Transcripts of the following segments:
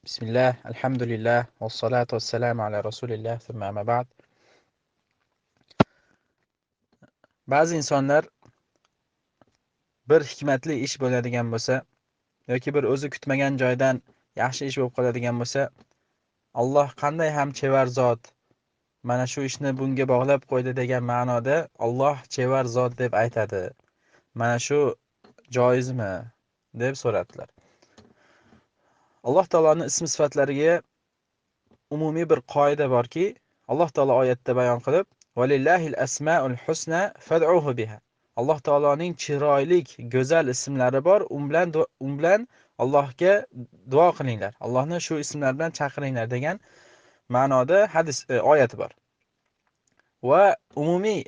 Bismillah, alhamdulillah, vassalatu vassalamu ala rasulillah, thumma amma ba'd. Ba'zi insonlar bir hikmatli ish bo'ladigan bo'lsa yoki bir o'zi kutmagan joydan yaxshi ish bo'lib qoladigan bo'lsa, Alloh qanday ham chevar zot, mana shu ishni bunga bog'lab qo'ydi degan ma'noda Alloh chevar zot deb aytadi. Mana shu joizmi deb so'radilar. Alloh taoloning ism sifatlariga umumiy bir qoida borki, Alloh taolo oyatda bayon qilib, "Valillahil asmaul husna fad'uhu biha." Alloh taoloning chiroyli, go'zal ismlari bor, u bilan Allohga duo qilinglar. Allohni shu ismlar bilan chaqiringlar degan ma'noda hadis oyati bor. Va umumiy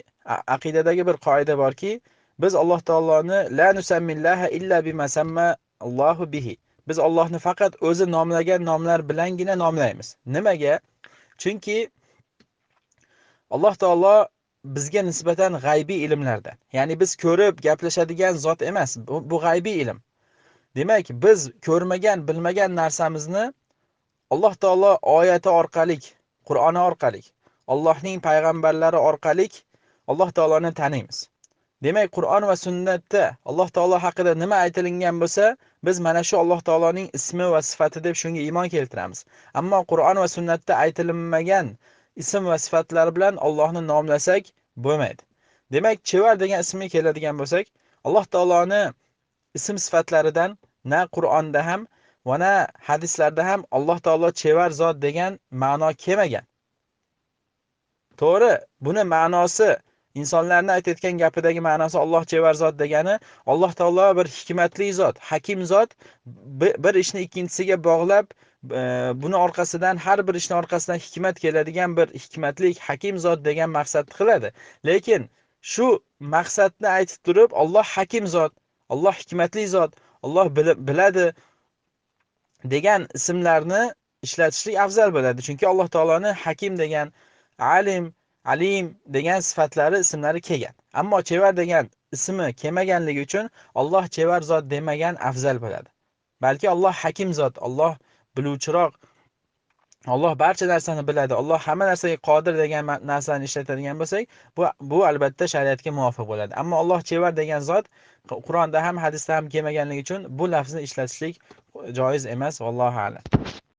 aqidadagi bir qoida borki, biz Alloh taoloni la nusammillaha illa bima samma Allohu bihi. Biz Allohni faqat o'zi nomlagan nomlar bilangina nomlaymiz. Nimaga? Chunki Alloh taolo bizga nisbatan g'aybiy ilmlardan, ya'ni biz ko'rib gaplashadigan zot emas, bu g'aybiy ilm. Demak, biz ko'rmagan, bilmagan narsamizni Alloh taolo oyati orqali, Qur'oni orqali, Allohning payg'ambarlari orqali Alloh taoloni taniymiz. Demak, Qur'on va sunnatda Alloh taolo haqida nima aytilingan bo'lsa, biz mana shu Alloh taoloning ismi va sifati deb shunga iymon keltiramiz. Ammo Qur'on va sunnatda aytilinmagan ism va sifatlar bilan Allohni nomlasak bo'lmaydi. Demak, chevar degan ismga keladigan bo'lsak, Alloh taoloni ism sifatlaridan na Qur'onda ham va na hadislarda ham Alloh taolo chevar zot degan ma'no kelmagan. To'g'ri, buni ma'nosi insonlarni aytayotgan gapidagi ma'nosi Alloh chevar zot degani, Alloh taolo bir hikmatli zot, hakim zot, bir ishni ikkinchisiga bog'lab, buni orqasidan, har bir ishning orqasidan hikmat keladigan bir hikmatli hakim zot degan maqsadni qiladi. Lekin shu maqsadni aytib turib, Alloh hakim zot, Alloh hikmatli zot, Alloh biladi degan ismlarni ishlatishlik afzal bo'ladi. Chunki Alloh taoloni hakim degan, alim, alim degan sifatlari, ismlari kelgan. Ammo chevar degan ismi kelmaganligi uchun Alloh chevar zot demagan afzal bo'ladi. Balki Alloh hakim zot, Alloh biluvchiroq, Alloh barcha narsani biladi, Alloh hamma narsaga qodir degan narsani ishlatadigan bo'lsak, bu albatta shariatga muvofiq bo'ladi. Ammo Alloh chevar degan zot Qur'onda ham, hadisda ham kelmaganligi uchun bu lafzni ishlatishlik joiz emas. Vallohu a'lam.